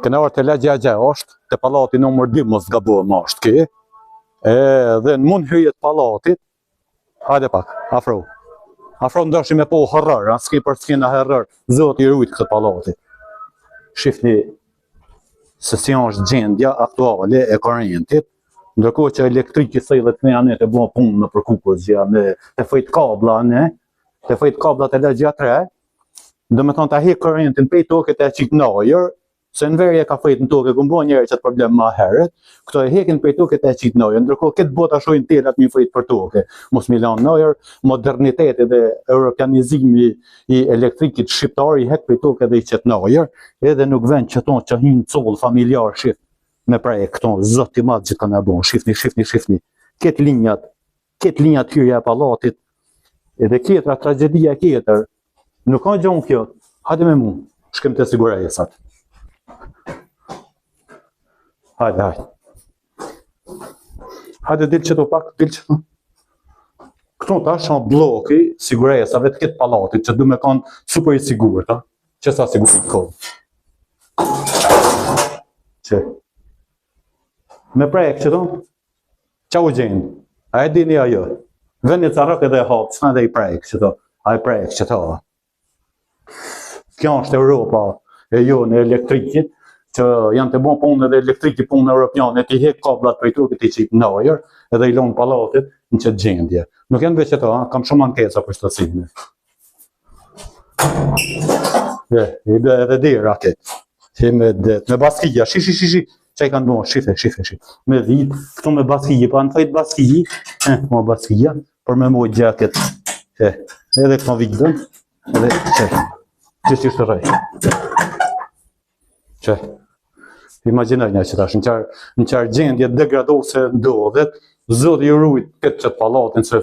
Kena ardhë te lagjja 6, te pallati numër 2 mos gabohem është ky. Edhe në mund hyrje të pallatit, hajde pak, afro. Afro ndoshta me po horror, a s'ki për s'kena horror, Zoti i rujt këtë pallatit. Shifni se si është gjendja aktuale e korrentit, ndërkohë që elektriki sillet në anë të bën punë nëpër Kukës, gjë me të fejt kabla ne, të fejt kabla te lagjja 3, do me thonë ta hek korrentin pej toke të e qitë në ajër, se Enveri e ka fejt në toke, ku bo njëherë qëtë problem ma herët, këto e hekin pej toke të e qitë në ajër, ndërkohë këtë bota shohin telat mi fejt për toke, mos mi lanë në ajër, moderniteti dhe europianizimi i elektrikit shqiptar i hek pej toke dhe i qet në ajër, edhe nuk vend që tonë që hinë collë familjar shif, me prek këto, Zoti madh gjithë kanë e bon, shifni, shifni, shifni, këtë linjat, këtë linjat hyrja e pallatit, edhe tjetra, tragjedia tjetër, nuk ka gjonë kjo, hajde me mu, shkem te siguresat. Hajde, hajde. Hajde, dil qëtu pak, dil qëtu. Këtu tash është blloki siguresave të këtë pallatit, që du me kanë super i sigurt, ha? Që sa sigurt i kohë. Që? Me prek qëtu? Qa u gjenë? A e dini ajo? Vën një carrok edhe e hapë, s'na dhe i prek qëto. A e prek qëto? Kjo është Europa e jonë e elektrikit, që janë të bon punë edhe elektriki punë europiane, t'i hek kablat prej toke t'i qitë në ajër, edhe i lonë pallatit në qëtë gjendje. Nuk janë veç ato, kam shumë ankesa për stacione. Dhe, i bë edhe dera këtë. Ti me det, me baskija, shi, shi, shi, shi, që i kanë bo, shife, shife, shi. Me vit, këtu me baskija, pa në thejt baskija, eh, ma baskija, për me mojt gjaket. E, edhe këto vitën, edhe, që, që që është rrej. Që, imagjinoj një që tash, në qarë, në qarë gjendje degradose ndodhet, Zoti ju rujt këtë qëtë pallatin, se.